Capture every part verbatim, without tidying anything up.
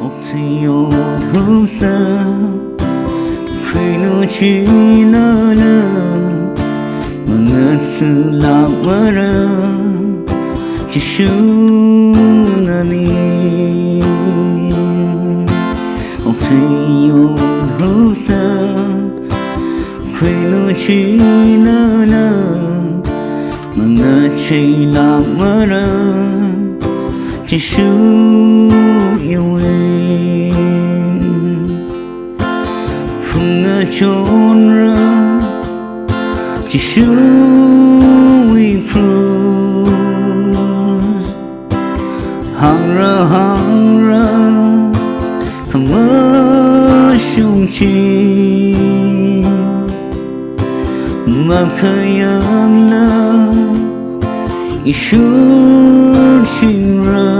Okthuiot hukta, khuinu chinana, mangatsulak mara, Jishu nani. Okthuiot hukta, khuinu chinana, mangacheilak mara, Jishu iwui. Phungachonra, Jishuwui cross. Hangra, hangra, khamashung chi. Makhayangla, ishur chingra.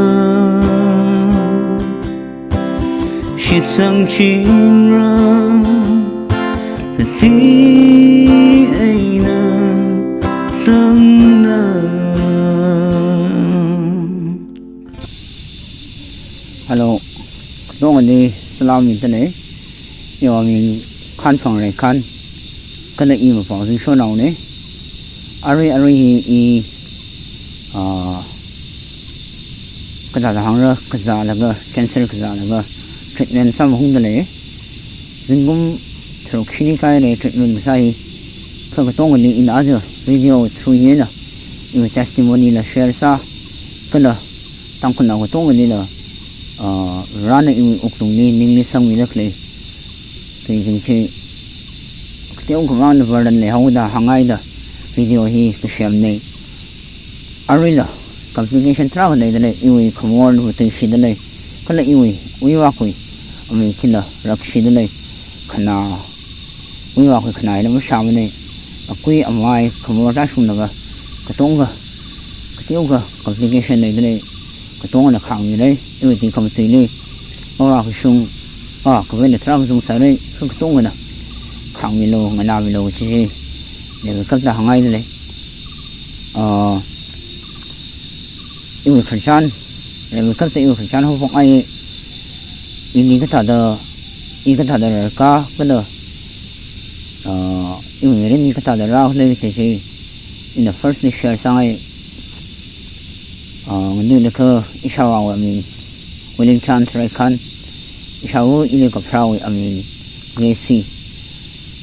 Shitsang chingra, kathi eina tangna. Hello, katongali salam midalei. Iwui ming Khanphang Reikhan, kala i Mapao Zingshonnaona. Arui, arui hi i, ah, kathāda hāngra, kazālaga, cancer kazālaga, treatment sāmahungdalei. Zingkum tharuk shini kahaira treatment kasā hi. Kha katongali ina aja video through hina iwui testimony la share sā, kala Tangkhulnao katongalila, ah, Varena iwui wuklungli ningli sangmida khalei, kathing chi, kateokha mangna burden leihaoda hānghaida video hi kasemna. Aruila complication tarākha leidalei, iwui khamor vātui shidalei, kala iwui, iwui vākhui, amei khila rakshidalei, khanāwui vākhui khanā hila mashāmana, akui amai khamor tāshunglaga, katonga, kateokha complication leidalei, katongana khāngmira, iwui ti khamatuili, mavākhuishung, ah, khavai na tarākha zungsāra, kha katongana khāngmilu, nganāmilu chi, leikaphangda hānghaidalei. Ah, iwui khararchan, leikaphangda iwui khararchan haophok ai, ini kathāda, i kathāda rarkā, kala, ah, iwui mirin hi kathāda rākhala kaji chi, ina firstly share sāngai, ah, nganuilakha ishāvāwui aming Willing Chance Reikhan, ishāva ili kapharāwui aming Gracie,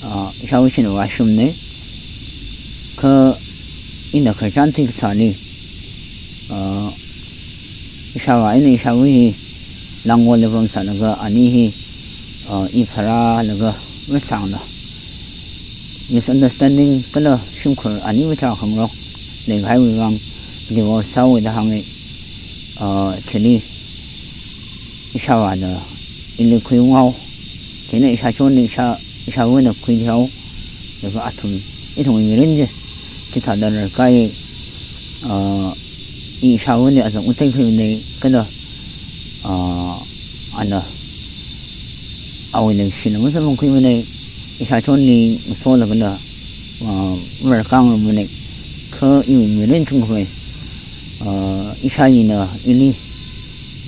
ah, ishāva china Vashumna, kha ina khararchan thuikasāli, ah, ishāvā eina ishāva hi Langolli pamsālaga ani hi, ah, i pharālaga masangla, misunderstanding kala shimkhur ani machā khangarok leikahaiwui vang divorce sāhaowa da hānga, ah, chili ishāvāna ili khuiunghao, chieina ishāchonli ishā, ishāvana khuihao, laga athum, ithumwui mirin chi, chithāda rarkāi, ah, i ishāvali azang utai khuimana, kala, ah, ana, awui leikashila masamphangkhuimana, ishāchonli masolaga la, ah, mararkāngarumana, kha iwui mirin chungkhavai, ah, ishāyina ili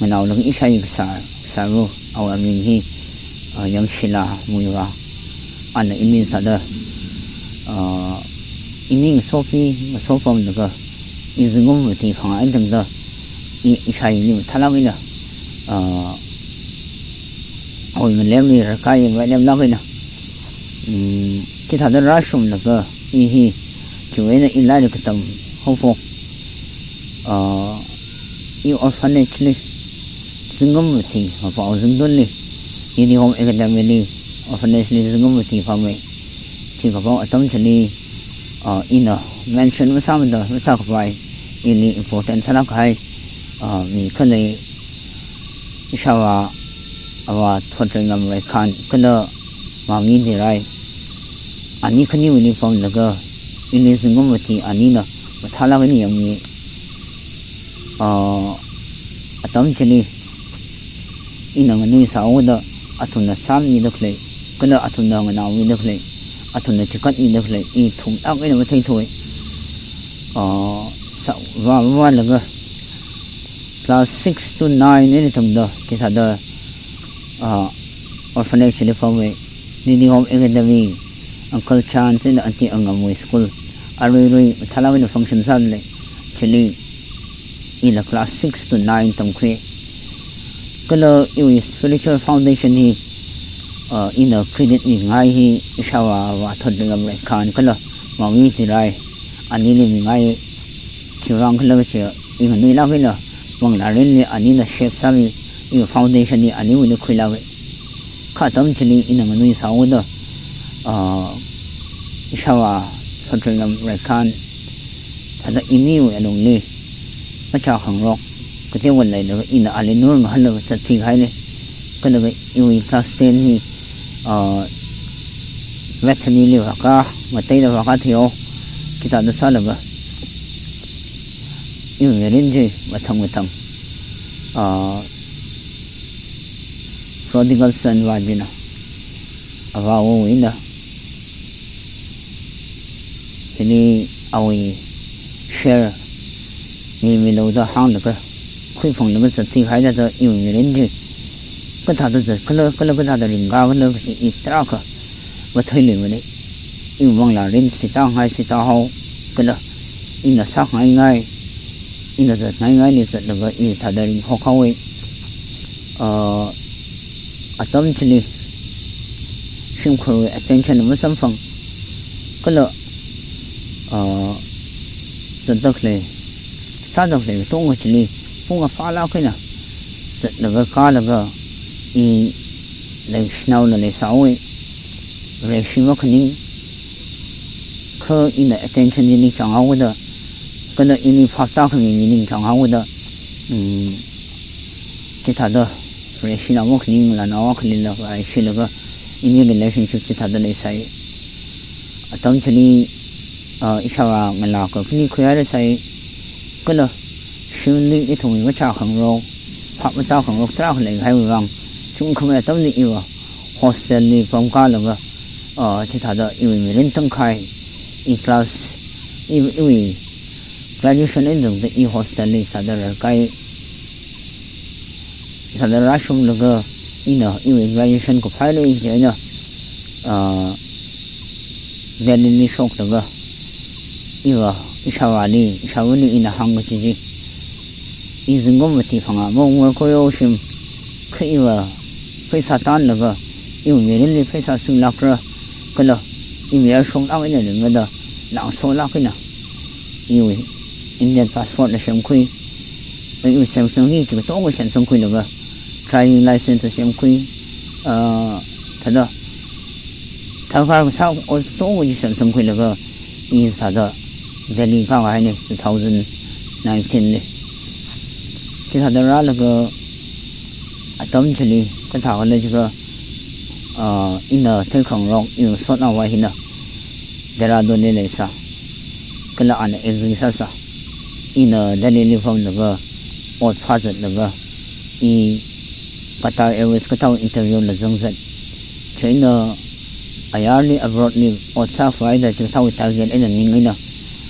nganaolaga ishāyi kasā, kasāva, awui aming hi, ah, Yangshila Muivah. Ana ili sāda, ah, ini ngasopi, ngasopamlaga, i zingkum mati phangā eina tangda, i, ishāyili mathālāk eina, ah, awui ngalemli rarkāi, ngalemlāk eina, mm, chithāda rāshunglaga, i hi, chiwui eina i lairik katam haophok, ah, i orphanage li zingkum mati, Mapao Zingtunli, Unity Home Academy li orphanage li zingkum mati phāmei, chikaphok atam chili, ah, ina mention masāmada, masākapai, ili important sālāk kahai, ah, mi khalei, ishāvā, Avā Thotreingam Reikhan, kala Mami Nirai, ani khaniwuili pamlaga, ili zingkum mati anina mathālāk eina yangmi, ah, atam chili, ina nganuisāhaoda, athumna sāmida khalei, kala athumna nganaomida khalei, athumna chikatmida khalei, i thumlāk eina matheithua. Ah, sā, vā, vālaga, class six to nine eina tangda, chithāda, uh, orphanage li pamwui, Lily Home Academy, Uncle Chance and Auntie Angamwui school, aruirui mathālāk eina function sālei, chili ila class six to nine tamkhui. Kala iwui spiritual foundation hi, uh, ina credit mingai hi ishāvā, vā Thotringam Reikhan kala Mami Tirai, anili mingai. Khiwuivang khala kachi, i nganuilāk eina, manglārinli anina shape sāmi, i foundation hi aniwuili khuilāka. Kha atam chili ina nganuisāhaoda, ah, ishāvā Thotringam Reikhan, thāda iniwui alungli machā khangarok kateowa leilaga ina ali nor ngahānlaga zatthui kahaina. Kala iwui class ten hi, ah, Bethany li vāka, ngateida vākathei haowa, chithāda sālaga iwui mirin chi mathang mathang, ah, prodigal son vā china, avāwui eina, hili awui share mimilu da hānglaga, khuiphunglaga zatthui kahaida iwui mirin chi kathāda zat khala, kala kathāda ringka khala kachi i tarākha matheiluimana. Iwui manglārin sita ngai sita hao, kala ina sāngaingai, ina zatngaingaili zatlaga i sāda ringphok haowa. Ah, atam chili shimkhurwui attention masamphang, kala, ah, zatda khalei, sāda khalei katonga chili pung aphālāk eina zatlaga kālaga i leishinaona leisāhaowa. Reishi makhaning, kha ina attention chi ningchānghaoda, kala ini phaptākhami mi ningchānghaoda, mm, chithāda reishina makhaning, lanao akhalila reishilaga ini relationship chithāda leisai. Atam chili, ah, ishāvā ngalā kakhane khuihairasai, kala shimli ithumwui machā khangarok, phap matākhangarok tarākha leikahaiwui vang, chungkhamei atamli iva hostel li pamkālaga, ah, chithāda iwui mirin tangkhai, i class, i, iwui graduation eina tangda i hostel li sāda rarkai. Sāda rāshunglaga ina iwui graduation kuphailu kaji eina, ah, Delhi li shoklaga iva ishāvāli, ishāvāli ina hāng kachi chi, i zingkum mati phangā maungmei koyo shim, kha iva pheisā tanlaga iwui mirinli pheisā singlākra, kala i mayar shonglāk eina ringda, langsolāk eina iwui Indian passport la semkhui, iwui semsang hi katonga semsangkhuilaga, driving license la semkhui, ah, thāda darkar kasā ot katonga chi semsangkhuilaga, i sāda Delhi kākahaina two thousand nineteen li. Chithāda rālaga atam chili kathā khala jiakha, ah, ina theikhangarok iwui sotnaova hina Dehradun li leisā, kala ana agree sāsā. Ina Delhi li pamlaga, ot phāzatlaga, i Qatar Airways kathāwui interview la zangzat. Chieina ayarli abroad li ot sākhavai da chikathāwui target eina ning eina,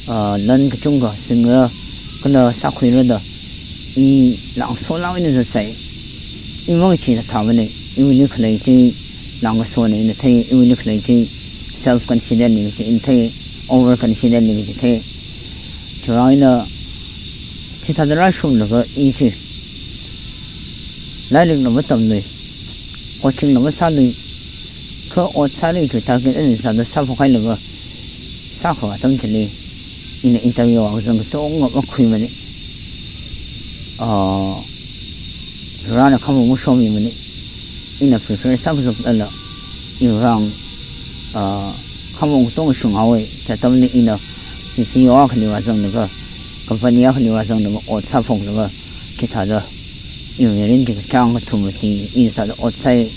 ah, lan kachungkha singra, kala sākhuira da, i langsolāk eina zatsai. I mangachee thāthāmana, iwuili khalei chi langkasona ina thei, iwuili khalei chi self confident na kachi ina thei, over confident na kachi thei. Chiwui vang eina chithāda rāshunglaga i chi lairikla matamlui, coaching la masālui, kha ot sālui kachi target eina sāda sāphok hailaga, sākha atam chili ina interview vāzang katonga makhuimana. Ah, Varena khamong mashomimana. Ina prepare sākazat lala, iwui vang, ah, khamong katonga shunghaowa. Chi atamli ina B P O akhali vāzanglaga, company akhali vāzanglaga, ot sāphoklaga, chithāda iwui mirin chi kachāng kathum mati i sāda ot sai,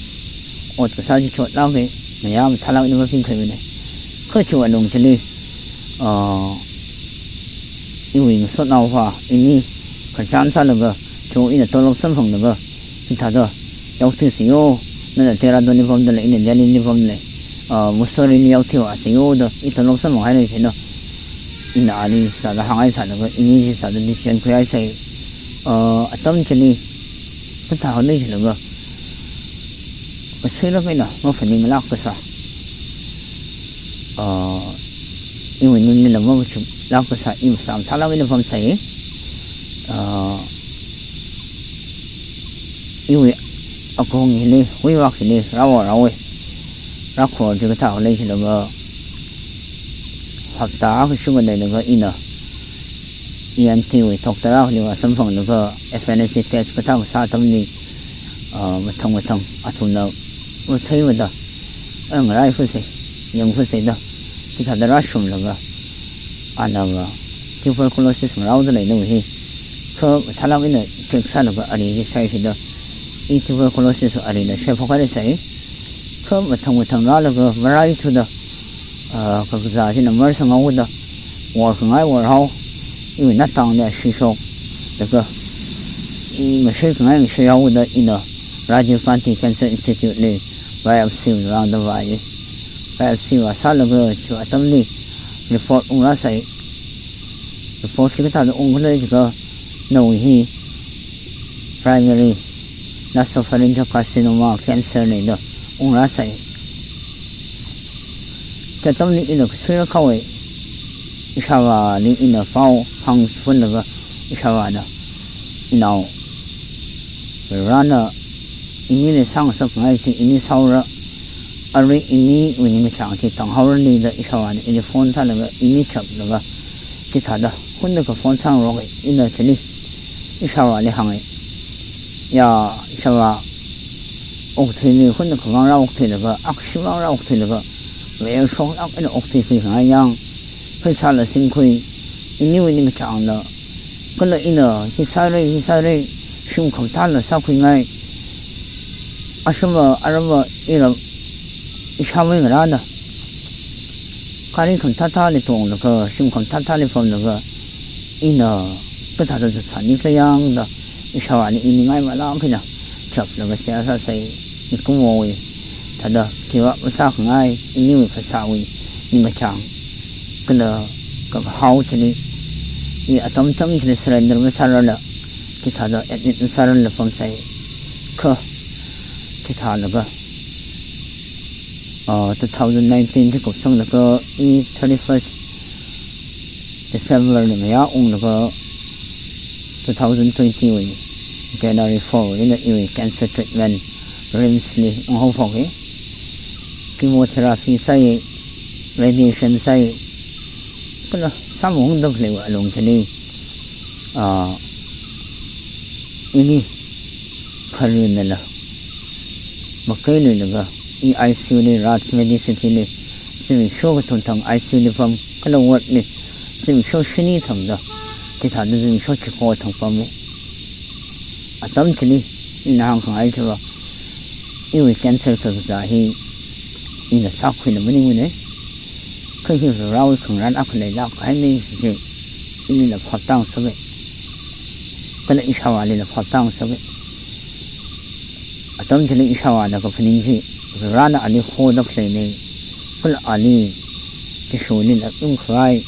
ot kasā chi chotlāka, mayā mathālāk eina mapingkhuimana. Kha chiwui alung chili, ah, iwui ngasotnaova, ini khararchan sālaga, cho ina tolop samphanglaga, hithāda yaothuisayo, nana Dehradun li pamda lei, ina Delhi li pamda lei, ah, Mussoorie li yaothuivāsayo da, i tolop samphanghaira chieina, ina ali sāda hānghaisālaga, ini chi sāda decision khuihaisai. Ah, atam chili, kathā khala jilaga, Kasuilāk eina maphaninglāk kasā, ah, iwui ninglila mavāchuklāk kasā, i phasā mathālāk eina pamsai. Ah, iwui akong hili, huivak hili, rāvā rāvai, rākhor chikathā khalei chilava, hapta kashung nganailaga ina E N T wui doctor akhaliva samphanglaga F N S C test kathā kasā atamli, ah, mathang mathang athumna matheimada, a ngarai phusai, yang phusai da, chithāda rāshumlaga, anava tuberculosis ngarāoda lei nawui hi, kha mathālāk eina check sālaga ari chi shaishida, i tuberculosis arila shaiphok haira sai. Kha mathang mathang rālaga maraithuda, ah, kakazā china marsanghaoda, workhangai worhao, iwui natangli ashishok, laga i ngashei khangai ngasheihaoda ina Rajiv Gandhi Cancer Institute li biopsy rāngda vāi. Biopsy vāsālaga chi atamli report ungrāsai. Report chikathāda ungkhala jiakha, nawui hi primary nasopharyngeal carcinoma cancer na da ungrāsai. Chi atamli ina kasuilāk haowai, ishāvāli ina pao hāngphunlaga, ishāvāna, inao, Varena inili sāngasakngai chi ini sāhaora, arui iniwui ningkachāng chi tānghaorani da ishāvāna ili phone sālaga, ini chaplaga, chithāda hunakha phone sāngaroka. Ina chili ishāvāli hānga, ya ishāvā, okthuili hunakha vang rāokthuilaga, akhashim vang rāokthuilaga, veishoklāk eina okthuikhui khangai yang, pheisāla singkhui, iniwui ningkachāngla, kala ina hi sāra, hi sāra, shim khamathāla sākhuingai, ashava arava ila ishāmei ngarāna, gari khamathāthāli tonglaga, shim khamathāthāli pamlaga, ina kathāda zatsāni khala yang da, ishāvāli ini ngaimālāk eina chaplaga seihā sāsai. Mikumowui thāda give up masākhangai, iniwui phasāwui ningkachāng, kala kakahao chili, i atam atam chili surrender masārarla, chithāda admit masārarla pamsai. Kha chithālaga, ah, two thousand nineteen chi kupsanglaga, i thirty-first December li ngayā unglaga, two thousand twenty wui January four wui eina iwui cancer treatment RIMS li unghaophoka. Chemotherapy sāi, radiation sāi, kala sāmaungda khaleiwui alung chili, ah, ini pharinala makei luilaga, i I C U li, Raj Medicity li, zimiksho kathum thang I C U li pam, kala ward li zimiksho shini thangda, chithāda zimiksho chiko thang pama. Atam chili ina hāngkhangai chiva, iwui cancer kakazā hi ina sākhuina maningmana. Kha hi Varewui khangarān akha leilāk kahaina chi, inila phaptāngasaka, kala ishāvālila phaptāngasaka. Atam chili ishāvāna kaphaning chi, Varena ali hoda khaleina, kala ali Jishuli ungkhavai,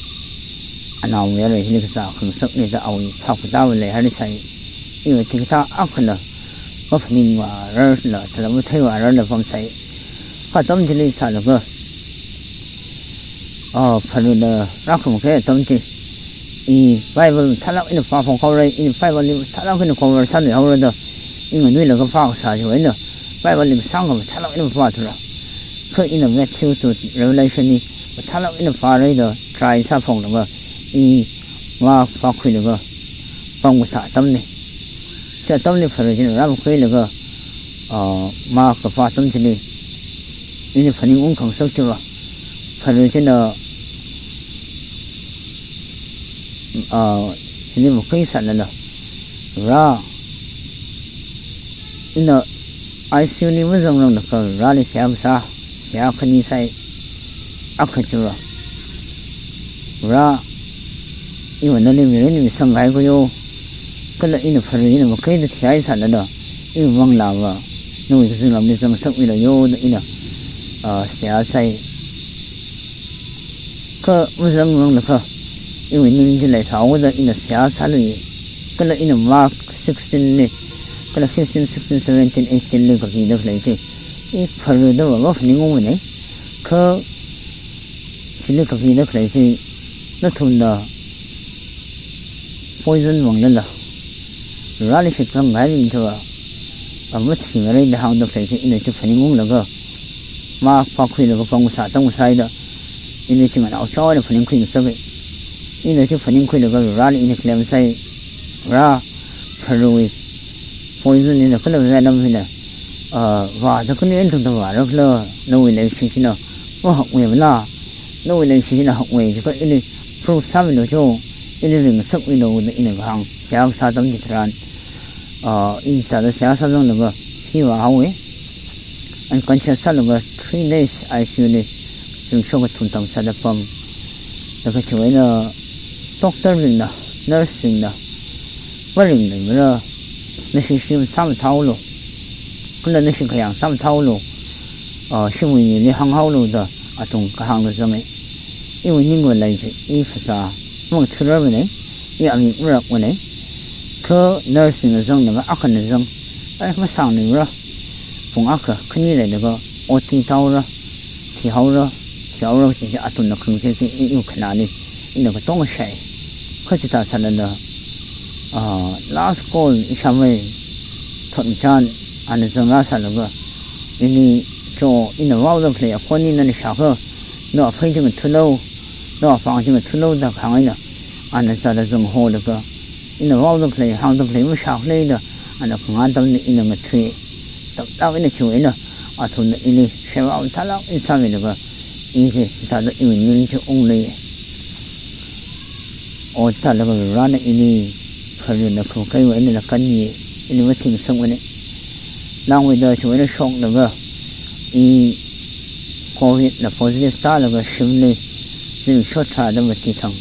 anaomayara hili kazā khangasakna da awui phap katāva leihaira sai. Iva chikathā akhana maphaningvārarla, thāda matheivārarla pamsai. Kha atam chili sālaga, ah, pharina rākhamakei atam chi, i Bible mathālāk eina pāphok haora, i Bible li mathālāk eina cover sāluihaora da, i nganuilaga pākasā chiwui eina Bible li kasāngkha mathālāk eina pāthura. Kha ina Matthew to Revelation li mathālāk eina pārai da try sāphoklaga, i mā pākhuilaga pamkasā atamna. Chi atamli phara china rāmakeilaga, ah, mā kapā atam chili, ini phaningungkhangasak chiva, phara china, ah, hili makeisālala, Vare, ina I C U li mazangranglakha Vareli seihā kasā, seihā khani sai. Akha chiva, Vare, iva nali mirin misangkahai khuiyo, kala ina phara ina makeida thihaisālala, iwui manglāva nawui kazingramli zangsakmilu yo da ina, ah, seihā sai. Kha mazangranglakha, iwui ning chi leithāhaoda ina seihā sālui. Kala ina Mark sixteen li, kala fifteen, sixteen, seventeen, eighteen li kapida khalei chi, I pharada va maphaningungmana. Kha chili kapina khalei chi nathumna poison manglala, Vareli shitkhangkahai ringthuwa, a mathingara da hāngda khalei chi ina chi phaningunglaga, mapākhuilaga pangsa tangsaida, ina chi nganaochaona phaningkhuingasaka. Ina chi phaningkhuilaga Vareli ina claim sai, Vare, pharawui poison hina kala venom hina, ah, vāda khani eina tangda vāra khala, nawui leishi china mahakwui mala, nawui leishi china hakwui jiakha ili proof sāmilu cho, ili ringasakmilu da ina kahāng, seihā kasā atam chitharan, ah, i sāda seihā sāzanglaga hi vāhaowa. Unconscious sālaga three days I C U li zimiksho kathum tang sāda pam. Laga chiwui eina doctor bingna, nurse bingna, varingna mara, nashi shim sāmathālu, kala nashi khayāng sāmathālu, ah, shimwui mili hānghaolu da athum kahāngla zanga. Iwui ningwui lei chi, i phasā mangathurarmana, i amik marakmana. Kha nurse bingna zanglaga, akhana zang, ai, masāngna mara, pung akha khani leilaga O T tāhaora, thihaora, thihaora kaji chi athumna khangseki i, iwui khanāli, ina katonga shai. Kha chithā sālala, ah, last call ishāmei thotchan ana zangrāsālaga, ini cho, ina vaoda khalei akhon hi nana shākha, nawui aphei chi ngathulu, nawui apāng chi ngathulu da kahāng eina, ana zāda zangholaga, ina vaoda khalei, hāngda khalei mashākhala da, ana khangahān atamli ina ngathui. Tamlāk eina chiwui eina athumna ili sheba mathālāk eina sāmilaga, i hi chithāda iwui ning chi ungli. O chithālaga Varena ili pharana khukaiwui eina lakan mi, ili mathingasakmana. Langmeida chiwui eina shoklaga, i covid na positive tālaga shimli zimiksho tharāda mati thang,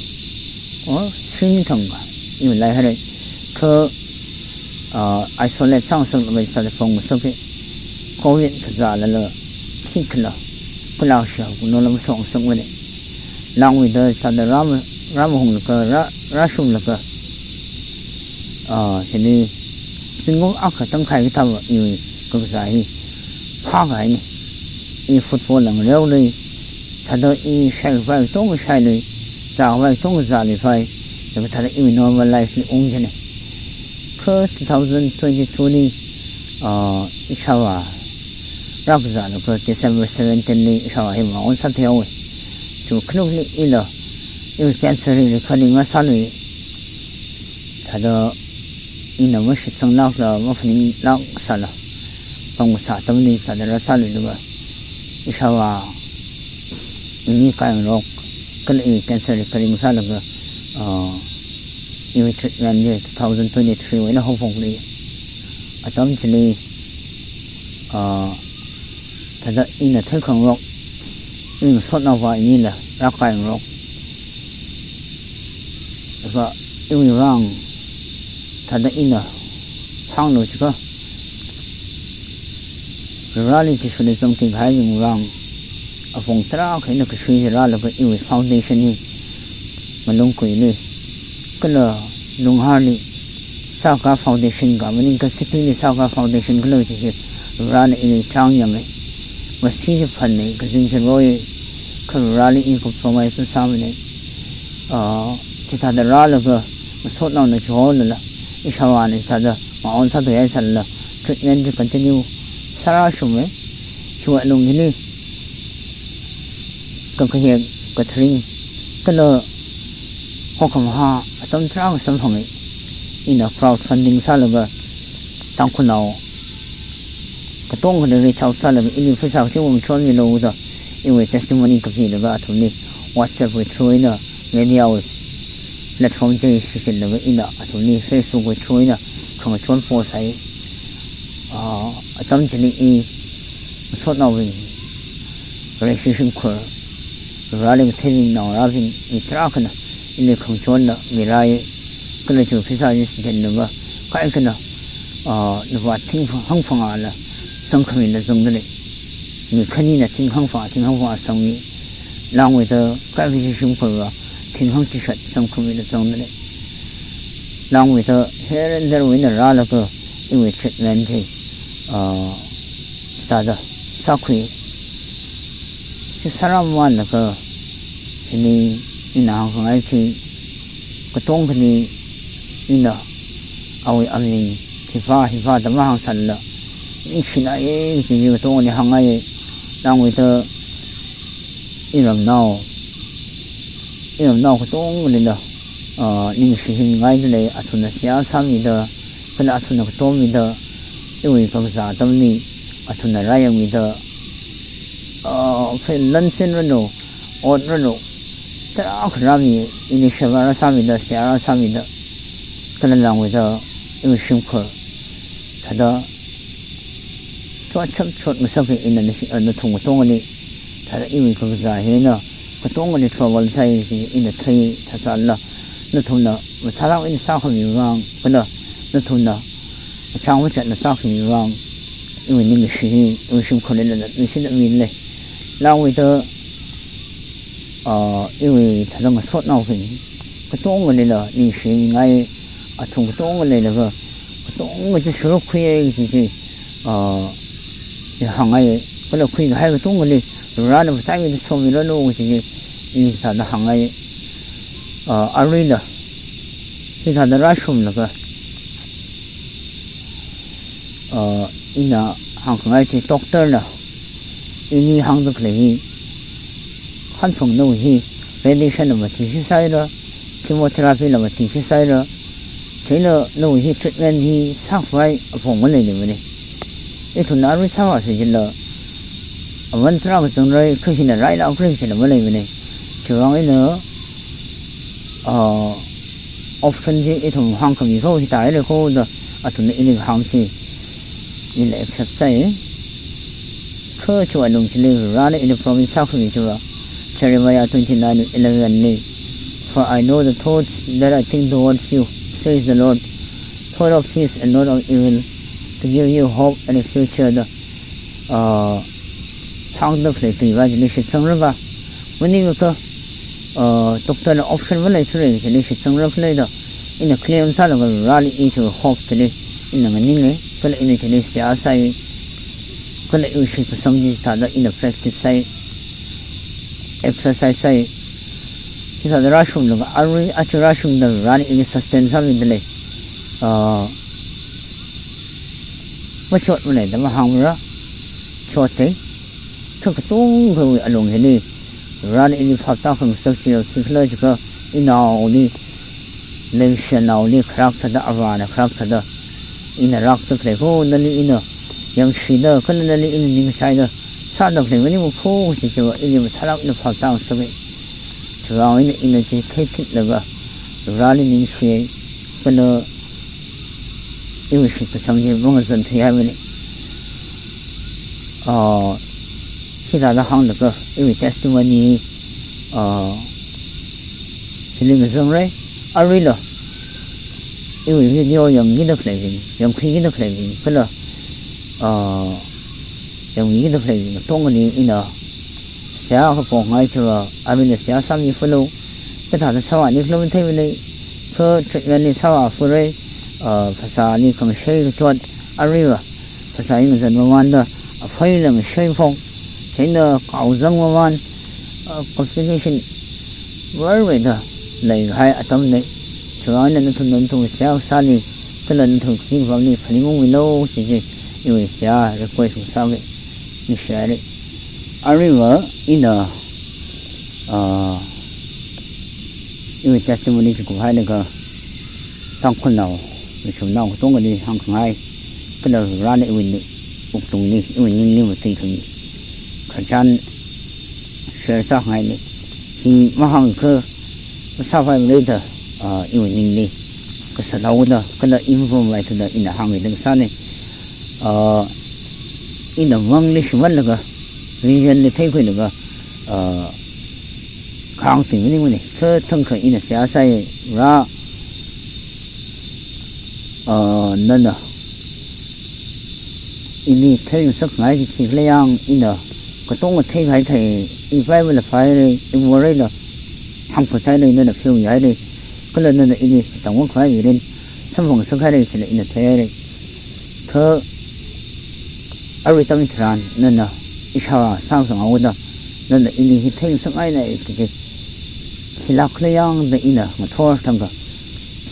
o, shim thang kha, i malaihaira. Kha, ah, isolate sāngasaklaga chithāda pamngasaka. Covid kazālala, khikhala, kala shia kuno lam shokngasakmana. Langmeida chithāda rāma, rāmahunglaga, rā, rāshunglaga, ah, hili zingkum akha tangkhai kathāva iwui kakazā hi phākahaina. I football la ngareolui, thāda i shaikapai katonga shailui, zākapai katonga zāluipai, laga thāda iwui normal life li ung jina. Kha two thousand twenty-two li, ah, ishāvā rākazālaga December seventeen li ishāvā hi maon sāthuihaowa. Chi khanukli ila, iwui cancer hi recovery ngasālui, thāda ina mashitsanglākla, maphaninglāk sāla, pangkasā atamli sāda rāsāluilaga, ishāvā ini kaingarok, kala i cancer recovery ngasālaga, ah, iwui treatment hi two thousand twenty-three wui eina haophokli. Atam chili, ah, thāda ina theikhangarok, i ngasotnaova inila rākaingarok. Laga iwui vang, thāda ina hānglu jiakha, Vareli Jishuli zangtingkahaibingwui vang, apong tarākha eina kashui chi rālaga iwui foundation hi, Malungkuili, kala Lungharli, sākahai foundation kha, maningakha cityli sākahai foundation khala chi hi, Varena ili chāngyanga. Ngasi chi phanna, kazing chi roi, kha Vareli i compromise masāmana. Ah, chithāda rālaga, ngasotnaona chiholala, ishāvāna chithāda maon sāthuihai sālala, treatment chi continue sārāshungmei. Chiwui alung hili, kakahek, katharing, kala hokhamaha atam tarākha samphanga. Ina crowdfunding sālaga, Tangkhulnao katongali reach out sālaga, ili pheisā kachiva machonmilu da, iwui testimony kapilaga athumli WhatsApp wui through eina, media wui platform chi shichinlaga ina athumli Facebook wui through eina khangachon post sāi. Ah, atam chili i ngasotnaobing, Vareshi shimkhur, Vareli katheibing, naongarābing, mi tarākhana ili khangachonla mirāi, kala chi pheisā chi shichinlaga, kaikhana, ah, lupā thing hangphangāla sangkhamila zangda lei. Mi khanina thing hangphangā, thing hangphangā sangmi. Langmeida kaikha chi shimkhurva thing hangchishat sangkhamila zangda lei. Langmeida here and there wui eina rālaga iwui treatment chi, ah, chithāda sākhui. Chi sāram manlakha, hili ina hāngkhangai chi, katonga khani ina awui aming, hipā, hipā da mahāngsālala, ningshinaye, chi chi katonga khani hāngngaiye. Langmeida iramnao, iramnao katonga khalila, ah, ningshi hingaida lei, athumna seihā sāmida, kala athumna katommida, iwui kakazā atamli, athumna rāyangmida, ah, phei lansin ranu, ot ranu, tarākha rāmi, initiative rāsāmida, seihā rāsāmida, kala langmeida, iwui shimkhur, thāda, chotchap chotngasaka ina nashi, ah, nathum katonga khani, thāda iwui kakazā hina, katonga khani trouble sāi chi ina thei, thāsālala, nathumna mathālāk eina sākhami vang, kala nathumna machang machatna sākhami vang, iwui ningshi hi, iwui shimkhurli ina ningshina mile. Langmeida, ah, iwui thāda ngasotnao khani, katonga khalila ningshingai, athum katonga leilaga, katonga chi shuruk khuiye chi chi, ah, chi hāngngai, kala khuikahai katonga khali, Varena mataimida somiranu chi chi, i sāda hāngngai, ah, aruila, hithāda rāshunglaga, ah, ina hāngkhangai chi doctor na, ini hāngda khalei hi, hanphang nawui hi, radiation la mati shisai ra, chemotherapy la mati shisai ra, chieina nawui hi treatment hi sākhavai apong maleimane. Ithumna arui sāvāsa jilala, aman tarākha zangrai, kha hina railākra jila maleimane. Chiwui vang eina, ah, option chi ithum hāngkhami kho hithāda lei kho da, athumna ili kahāng chi ila accept sāi. Kha chiwui alung chili Varena ili promise sākhami chiva, Jeremiah twenty-nine eleven li, "For I know the thoughts that I think towards you, says the Lord, thought of peace and not of evil, to give you hope and a future," da, ah, hāngda khalei kali va chili shitsangrava, maningakha, ah, doctor na option maleithura chili shitsangra khalei da, ina claim sālaga Vareli i chiwui hope chili ina nganinge, kala ina chili seihā sāi, kala iwui shitkasang chi thāda ina practice sāi, exercise sāi, hithāda rāshunglaga, arui aja rāshungda Varena ili sustain sāmida lei, ah, machotmane da mahāngmara, chote, kha katonga khawui alung hili, Varena ili phaptākhangasak chi khikhala jiakha, inaoli, leishinaoli kharak thāda, avāna kharak thāda, ina rakda khalei kho, nali ina yangshida, kala nali ina ningkachaida sāda khalei maningmana kho chi chiva, ili mathālāk eina phaptāngasaka. Chiwui vang eina ina chi theikhuilaga, Vareli ningshi, kala iwui shitkasang chi mangazan thuihaimane. Ah, hithāda hānglaga iwui testimony, ah, hili ngazangrai, aruila iwui video yangkida khaleibing, yangkhuikida khaleibing, kala, ah, yangkhuikida khaleibing katonga khani ina seihā kapongai chiva, aruila seihā sāmi falo, kathāda sāvāni khala matheimane, kha treatment li sāvā fare, ah, phasāli khangashei kachot, aruiva phasā hi ngazan mamanda, apheila ngashei phong, chieina kaozang maman, ah, complication varvaida leikahai atamne. Chiwui vang eina nathum nathum seihā sāli, kala nathum kaping kapamli phaningungmilu chi chi, iwui seihā request sāki, ningshi haire. Aruiva ina, ah, iwui testimony chi kuphai naka, Tangkhulnao, Vishwamnao katonga khani hāngkhangai, kala Varena iwui ni, wuklungli, iwui ningli matuikhami khararchan share sākhangaine. Hi mahāngakha masāpaimara da, ah, iwui ningli kasā haoda, kala improve vai thuda ina hāngmida kasāne. Ah, ina mangli shimānlaga, vision li theikhuilaga, ah, kahāng tui maningmane, kha thangkha ina seihā sāi, Vare, ah, nana ili theingasakngai chi khikhala yang, ina katonga theikahai thei, i Bible la pāhaire, i moreila hāngphathaire, nana pheomihaire, kala nana ili tangvākhavai mirin samphang ngasakhaire chila ina theihaire. Kha arui atam tharan nana ishāra sāngasakhaoda, nana ili hi theingasakngaina kaji, khilāk khala yangda ina ngathor thangkha,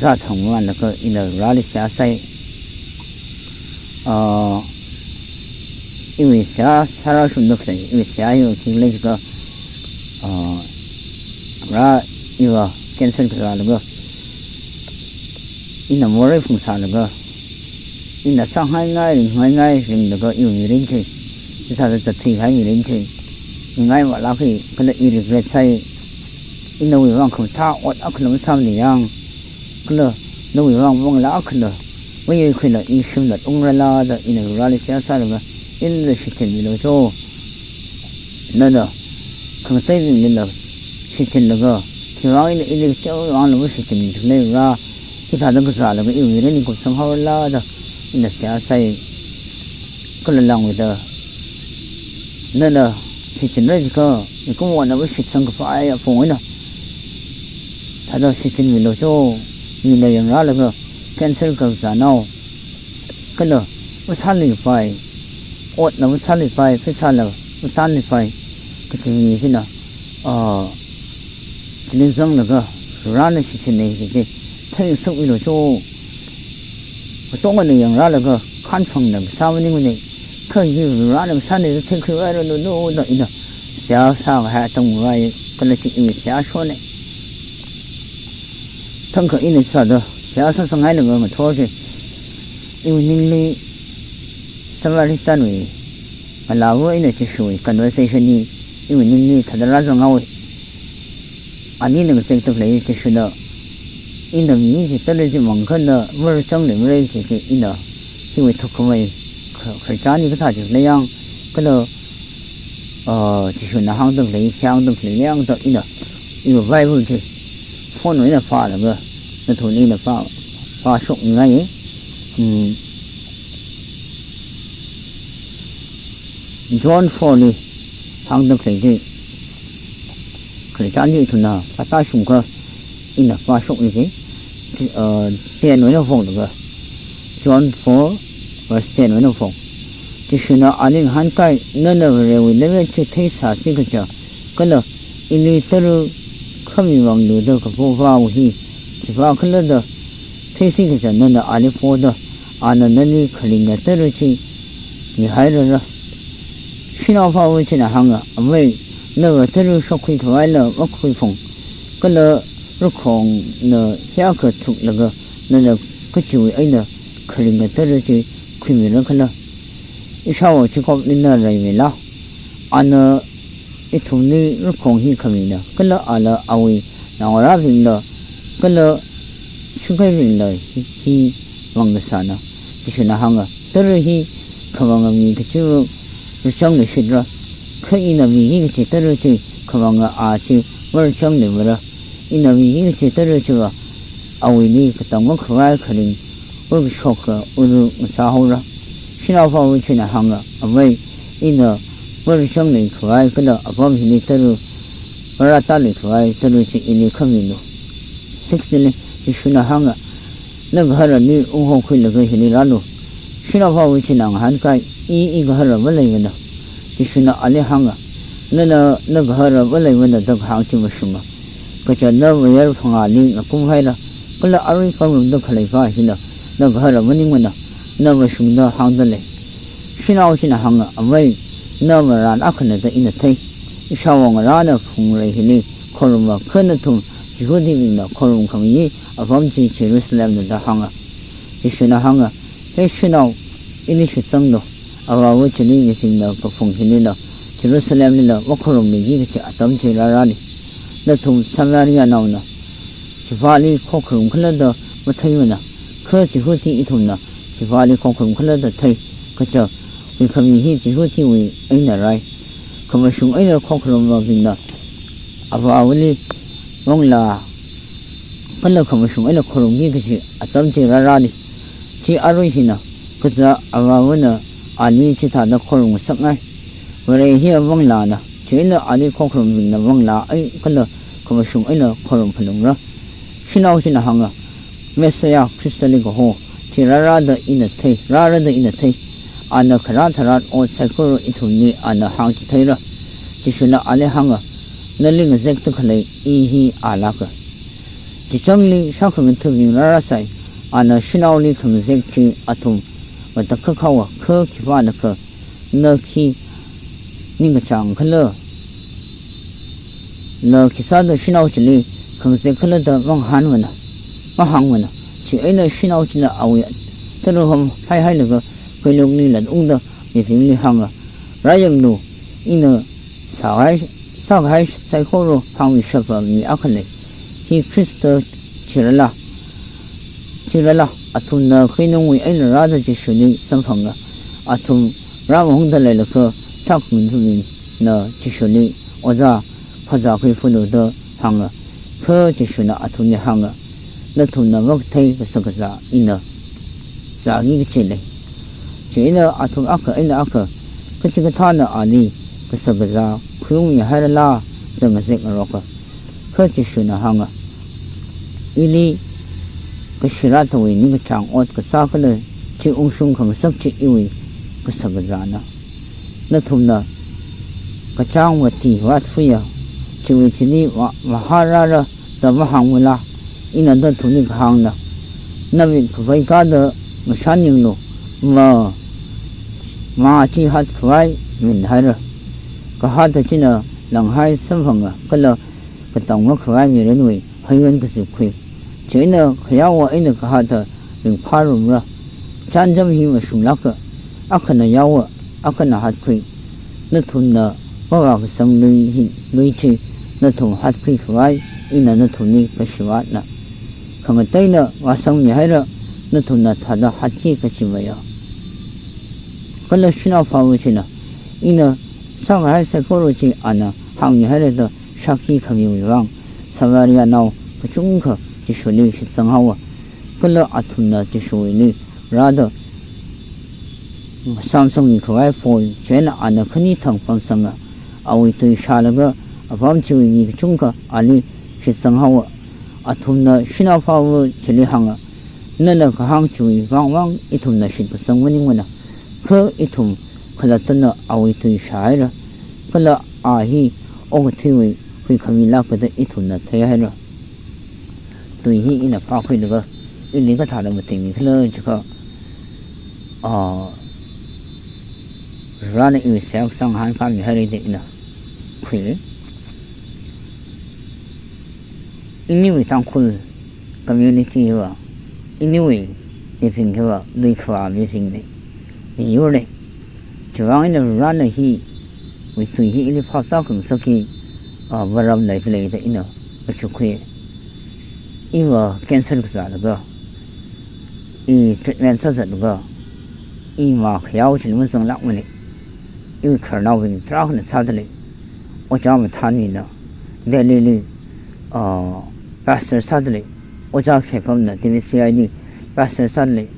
zāthang manlaga ina Vareli seihā sāi. Ah, iwui seihā sārāshungda khalei, iwui seihā hi khi khala jiakha, ah, Vare iva cancer kazālaga, ina morei phungsālaga, ina sāngaingai, ringngaingai, ringlaga iwui mirin chi, sāda zatthuikahai mirin chi, mingai vālāk hi, kala i regret sāi, ina nawui vang khamathā ot akhala masāmana yang, kala nawui vang manglā akhala mayuikhuila i shimlat ungrala da ina Vareli seihā sālaga, ila shichinmilu cho. Nana khangateibinglila shichinlaga, khiwui vang ina ili kateowa vangla mashichinmikhala, Vare hithāda kazālaga iwui mirin hi kupsanghaorala da ina seihā sāi. Kala langmeida nana shichinra jiakha, mikumona mashitsang kapai apong eina thāda shichinmilu cho. Mina yangralaga cancer kazānao, kala masāluipai, otla masāluipai, pheisāla matānluipai kachi mi china, ah, chili zanglaga Varena shichinna kaji chi theingasakmilu cho. Katongana yangralaga khanphangna kasā maningmana, kha hi Varena kasāna da theikhuihairanu da ina seihā sākahai atam ngarāi, kala chi iwui seihā shonna. Thangkha ina sāda seihā sāsangngailakha ngathor chi, iwui ningli Samaritanwui ngalāva eina Jishuwui conversation hi iwui ningli thāda rāzanghaowa. Anina ngazekda khalei, Jishuna, ina mi chi tara chi mangkha na marachangluimara chi, chi ina hiwui thukkhamei kha-, khararchan hi kathā chi khala yang, kala, ah, Jishuna hāngda khalei, khi hāngda khalei yang da ina, iwui Bible chi phone wui eina pālaga, nathumli ina pā, pāshokngai. Hmm. John four li hāngda khalei chi, khararchan chi ithumna pātāshungakha ina pāshokki, ah, ten wui eina phonglaga, John four verse ten wui eina phong. Jishuna ali ngahānkai, nana Varewui lemmet chi theisāsi kaja, kala ili tara khami vang luda kapo Avāva hi khipākhala da theisi kaja nana ali poda, ana nali kharinga tara chi mihairara. Shanao avāva china hānga, Amei, nava tara shokkhui khavaila makhuiphung, kala rakhongna hiyākha thuklaga nana kachiwui eina kharinga tara chi khuimirakhala? Ishāwo Jacobli na reimila? Ana ithumli rakhong hi khamina, kala ala awui naongarābingla, kala shakeibingla hi, hi vangkasāna. Jishuna hānga, tara hi khamanga mi kachiva rachangluishitra, kha ina mihi kachi tara chi khamanga a chi marachangluimara. Ina mihi kachi tara chiva awuili katang makhavai kharing ur kashoka uru ngasāhaora. Shanao avāva china hānga, Amei, ina marachangluikhavai kala apam hili tara, marātāluikhavai tara chi ili khamina. Six li Jishuna hānga, nagaharali unghokhuilaga hili rālu. Shanao avāva china ngahānkai, I, igahara maleimana. Jishuna ali hānga, nana nagahara maleimana da kahāng chi mashunga. Kaja na mayar phangāli ngakumhaira, kala arui pamrumda khaleipa hina nagahara maningmana, na mashungda hāngda lei. Shanao china hānga, Amei, na marān akhana da ina thei. Ishāwo ngarāna phungrei hili khoruma, kha nathum Jihudibingna khorumkhami apam chi Jerusalemna da hānga. Jishuna hānga, He shanao, ili shitsanglu, avāva chili mibingna kaphung hilila, Jerusalemlila makhorumluiki kachi atam chi rārāli. Nathum Samarianaona khipāli khokharumkhala da matheimana, kha Jihudi ithumna khipāli khokharumkhala da thei, kaja huikhami hi Jihudiwui eina rai. Khamashung eina khokharummabingna avāvali manglā, kala khamashung eina khorumki kachi atam chi rārāli. Chi arui hina, kaja avāvana ali chithāda khorumngasakngai. Vare hiya manglāna, chieina ali khokharumbingna manglā ei kala khamashung eina khorum phalungra. Shanao china hānga, Messiah Khristali kaho chi rārāda ina thei, rāra da ina thei. Ana kharā tharā ot saikora ithumli ana hāngchitheira. Jishuna ali hānga, nali ngazekda khalei i hi alāka. Chichamli shākhangathabing rārāsai, ana shanaoli khangazek chi athum matakhak haowa, kha khipānakha na khi ningkachāng khala, na khisāda shanao chili khangazek khala da mangahānmana, mahāngmana. Chieina shanao china awui tara̱ hom haihailaga khuilukli latungda mibingli hānga, rāyanglu, ina sāhai, sākahai saikora hāngmishappa mi akha lei. Hi Khrista chirala, chirala. Athumna khuinungwui eina rāda Jishuli samphanga. Athum rāmahungda leilakha shākhangathabingna Jishuli, Ojā, phazā khuifalu da hānga. Kha Jishuna athumli hānga, nathumna makathei kashakazā ina zāki kachi lei. Chieina athum akha eina akha, kachikathāna ali kashakazā khuiungmihairala da ngazeklaroka. Kha Jishuna hānga, ili kashirāthawui ningkachāng ot kasā khala, chi ungshung khangasak chi iwui kashakazāna. Nathumna kachāng mati vāthuiya, chiwui thili ma-, mahārāra da mahāngmala. Ina nathumli kahāngna, namik khavai kāda ngashan yanglu, ma, mā chi hatkhavai minhaira. Kahata china langhai samphanga kala katang makhavai mirinwui hayon kazipkhui. Chieina khayaowa eina kahata ringphārumra. Chānjam hi mashunglāka, akhana yaowa, akhana hatkhui. Nathumna mavākasang lui hi, lui chi nathum hatkhui khavai ina nathumli kashivatna. Khangateina vāsangmihaira, nathumna thāda hatki kachi maya. Kala shanao phāva china, ina sākahai saikora chi ana hāngmihaira da shākhi khamiwui vang, Samarianao kachungkha Jishuli shitsang haowa. Kala athumna Jishuwuili rāda samsangmi khavai poi, chieina ana khani thang pamsanga, awui tui shālaga apam chiwui mi kachungkha ali shitsang haowa. Athumna shanao phāva chili hānga, nana kahāng chiwui vangvang ithumna shitkasang maningmana, kha ithum khalattana awui tui shāhaira, kala a hi okathuiwui huikhami lāka da ithumna theihaira. Tui hi ina pākhuilaga, ili kathāda matingmi khala jiakha, ah, Varena iwui seihā kasā ngahānkāmihaira da ina khui. Iniwui Tangkhul community hiva, iniwui mibing hiva, lui khavā mibingna, miyurna. Chivang eina Varena hiwui tui hi ili phaptā khangasak hi, ah, maram leida leida ina machukkhui. Iva cancer kazālaga, i treatment sāzatlaga, i mā khayao chili mazanglākmana. Iwui khararnaobing tarākhana sādalei. Ojā Mathānmina, Delhili, ah, pastor sādalei. Ojā Kheipamna, T B C I li pastor sādalei.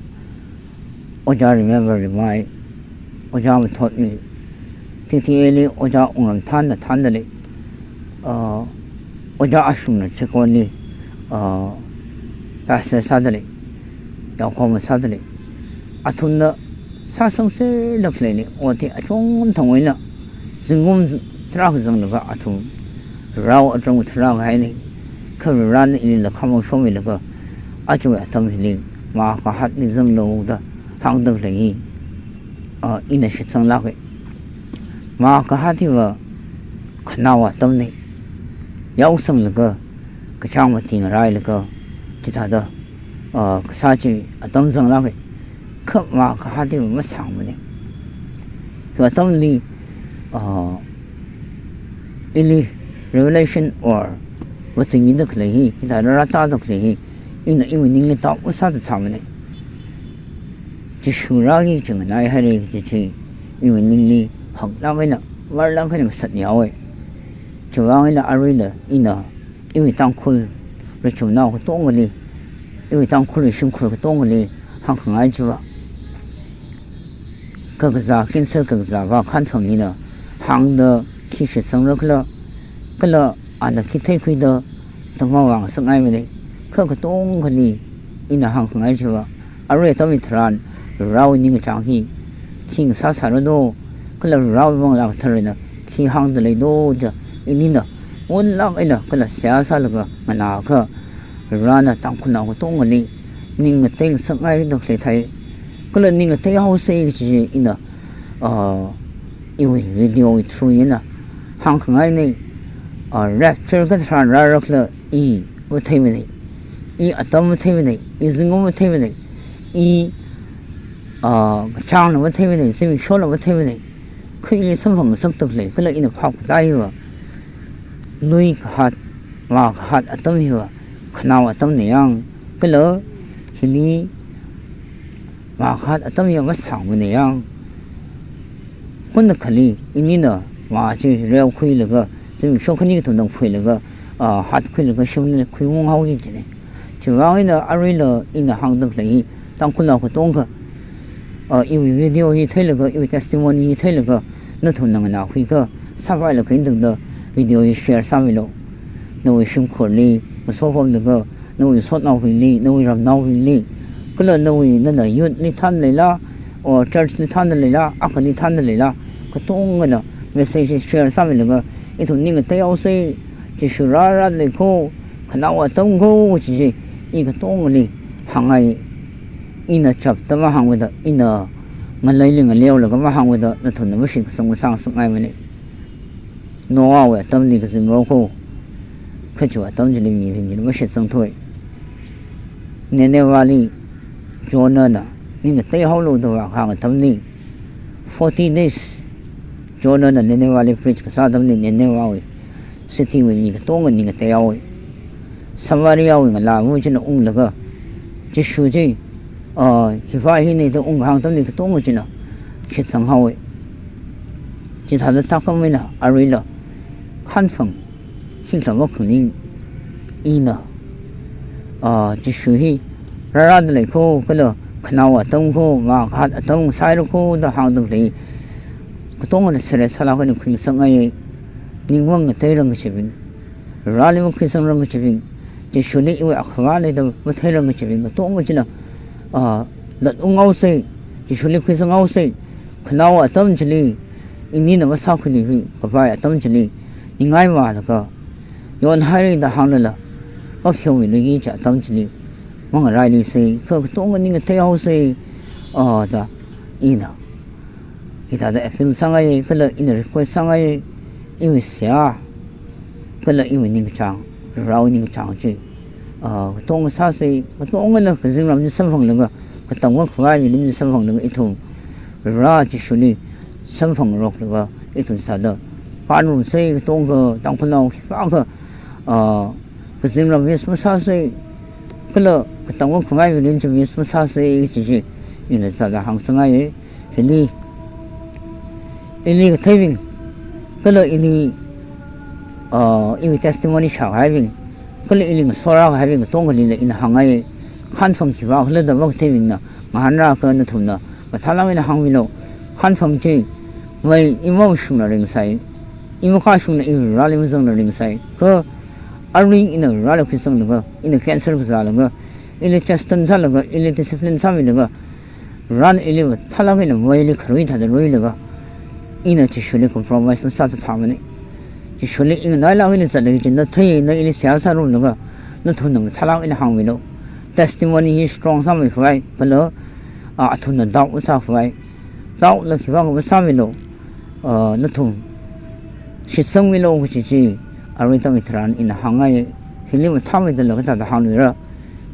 Ojā Remember Rimai, Ojā Mathotmi, T T A li Ojā Wungramthanna thāndalei, ah, Ojā Ashungna Chekonli, ah, pastor sādalei, yaokahoma sādalei. Athumna sāsangserda khaleina, ot hi achon thangwui eina, zingkum tarākha zanglaga athum rao atrong tharā kahaina, kha Varena ilila khamong shomilaga, aja atam hili mā kahatli zanglu da hāngda khalei hi, ah, ina shitsanglāka. Mā kahat hiva khanaowa atamna, yaosanglaga, kachāng mati ngarailaga, chithāda, ah, kasā chi atam zanglāka. Kha mā kahat hiva masāngmana. Hiwui atamli, ah, ili revelation or vātuimida khalei hi, hithāda rātāda khalei hi, ina iwui ningli tao masāda thāmana. Jishu rāki chinganaihairai kaji chi, iwui ningli haklāk eina, marlāk eina ngasatmihaowa. Chivang eina aruila ina, iwui Tangkhul rachumnao katongali, iwui Tangkhul shimkhur katongali hāngkhangai chiva, kakazā cancer kakazā vākhanphang hina hāngda khi shitsangra khala, kala ana khi theikhuida tamma vāngasakngaimana. Kha katongkhali ina hāngkhangai chiva, arui atam hitharan Varewui ningkachāng hi khi ngasāsāranu, kala Varewui manglā katharana khi hāngda leino da, inina, unlāk eina kala seihā sālaga nganākha, Varena Tangkhulnao katongali ning ngateingasakngaida khalei thai. Kala ning ngateihaosa kaji chi ina, ah, iwui video wui through eina hāngkhangaina, ah, rapture katharan rārakhala i matheimana, i atam matheimana, i zingkum matheimana, i, ah, kachāngla matheimana, zimikshona matheimana. Kha ili samphang ngasakda khalei, kala ina phap katā hiva, lui kahāt, vā kahāt atam hiva, khanao atamna yang, kala hili vā kahāt atam hiva masāngmana yang. Khunakhali inina vā chi reokhuilaga, zimiksho khani kathum nang phuilaga, ah, hātkhuilaga shimli khuingung haoki kajina. Chiwui vang eina aruila ina hāngda khalei hi, Tangkhulnao katonga, ah, iwui video hi theilaga, iwui testimony hi theilaga, nathumna nganākhuikha, sāpailaga eina tangda video hi share sāmilu. Nawui shimkhurli, ngasopamlaga, nawui sotnaobingli, nawui ramnaobingli, kala nawui nana youth li thānda leila, or church li thānda leila, akhali thānda leila, katongana message share sāmilaga, ithum ning ngateihaosa, Jishu rārāda lei kho, khanao atam kho kaji chi, i katongali hāngngai, ina chapta mahāngvāda, ina ngaleili ngaleolaga mahāngvāda, nathumna mashitkasang masāngasakngaimana. Noahwui atamli kazingrok kho, kha chiwui atam chili mibing china mashitsangthui. Ninevehli Jonahna ning ngateihaolu da vākahāng atamli, forty days Jonahna Ninevehli preach kasā atamli Ninevehwui city wui mi katonga ning ngateihaowa. Samariawui ngalāva china unglaga, Jishu chi, ah, hiva hina da ungkahāng atamli katonga china shitsanghaowa. Chithāda thākhamei eina aruila, khanphang, khikhala makhaning, ina, ah, Jishu hi rārāda lei kho, kala khanao atam kho, vā kahāt atam sāhaira kho da hāngda khalei, katongana serious sālāk eina khuingasakngai, ning mangateirang kajibing, Vareli makhuisangrang kajibing, Jishuli iwui akhavā lei da matheirang kajibing katonga china, ah, latungaosa, Jishuli khuisangaosa, khanao atam chili, inina masākhuiluihui khavai atam chili, ningai vālaga, yonhaira da hānglala, mapheomiluiki kaji atam chili, mangarailuisa, kha katonga ning ngateihaosa, ah, da, ina hithāda appeal sāngai, kala ina request sāngai, iwui seihā, kala iwui ningkachāng, Varewui ningkachāng chi, ah, katonga sāsa, katongana kazingram chi samphanglaga, katamkhavai mirin chi samphanglaga, ithum Vare Jishuli samphangroklaga, ithum sāda pānrumsa, katonga Tangkhulnao khipākha, ah, kazingram waste masāsa, kala katamkhavai mirin chi waste masāsa kaji chi, ina sāda hāngsangngaiya. Hili, ili katheibing, kala ili, ah, iwui testimony shākahaibing, kala ili ngasorākahaibing katongalila ina hāngngai, khanphang khivākhala da makatheibingna ngahānrākha nathumna mathālāk eina hāngmilu. Khanphang chi, mai i mashungla ringsai, i makashungla i Vareli mazangla ringsai. Kha arui ina Vareli khuisanglaga, ina cancel kazālaga, ili chasten sālaga, ili discipline sāmilaga, Varena ili mathālāk eina maili kharui thāda ruilaga, ina Jishuli compromise masāda thāmana. Jishuli inganailāk eina zatlaga china thei, na ili seihā sārumlaga, nathumna mathālāk eina hāngmilu. Testimony hi strong sāmeikhavai, kala, ah, athumna doubt masākhavai. Doubtla khipākha masāmilu. Ah, nathum shitsangmilu kaji chi, arui atam hitharan ina hāngngai, hili mathāmeidala kathāda hāngluira,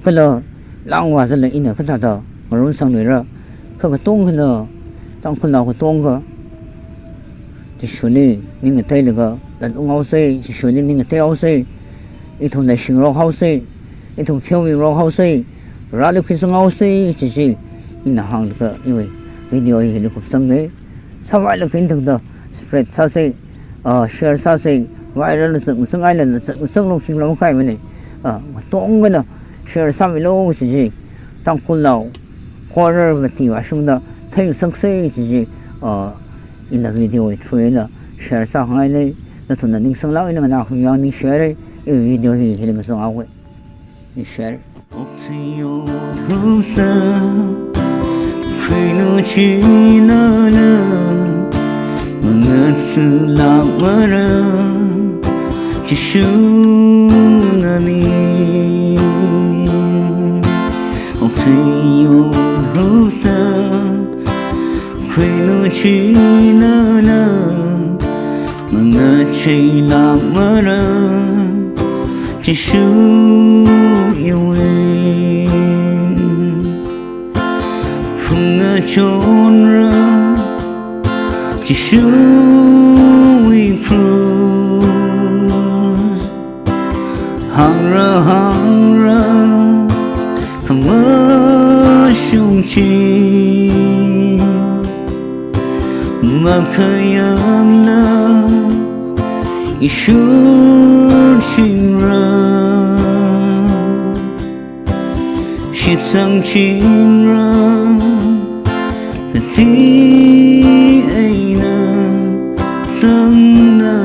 kala langvādala ina kathāda ngarumsangluira, kha katongana, Tangkhulnao katonga, Jishuli ning ngateilaga, latungaosa, Jishuli ning ngateihaosa, ithum leishingrokhaosa, ithum pheomingrokhaosa, Vareli khuisanghaosa kaji chi, ina hānglaga iwui video hi hili kupsanga. Sāpailaga eina tangda spread sāsa, ah, share sāsa, viral la zang, zangngailala zang, zanglu khikhala makaimana. Ah, katongana share sāmilu kaji chi, Tangkhulnao corner mati vāshungda theingasaksa kaji chi, ah, ina video wui through eina share sāngaina, nathumna ningsanglāk eina nganākhami vang ningshare, iwui video hi hili ngazanghaowa. Ningshare. Khuinu china na mangatsulākmara, Jishu nani. Okthuiwui hokta, khuinu china na mangacheilākmara, Jishu iwui. Phungachonra, Jishuwui cross. Hāngra, hāngra, khamashung chi. Makhayāngla ishurchingra, shitsangchingra, kathi eina tangna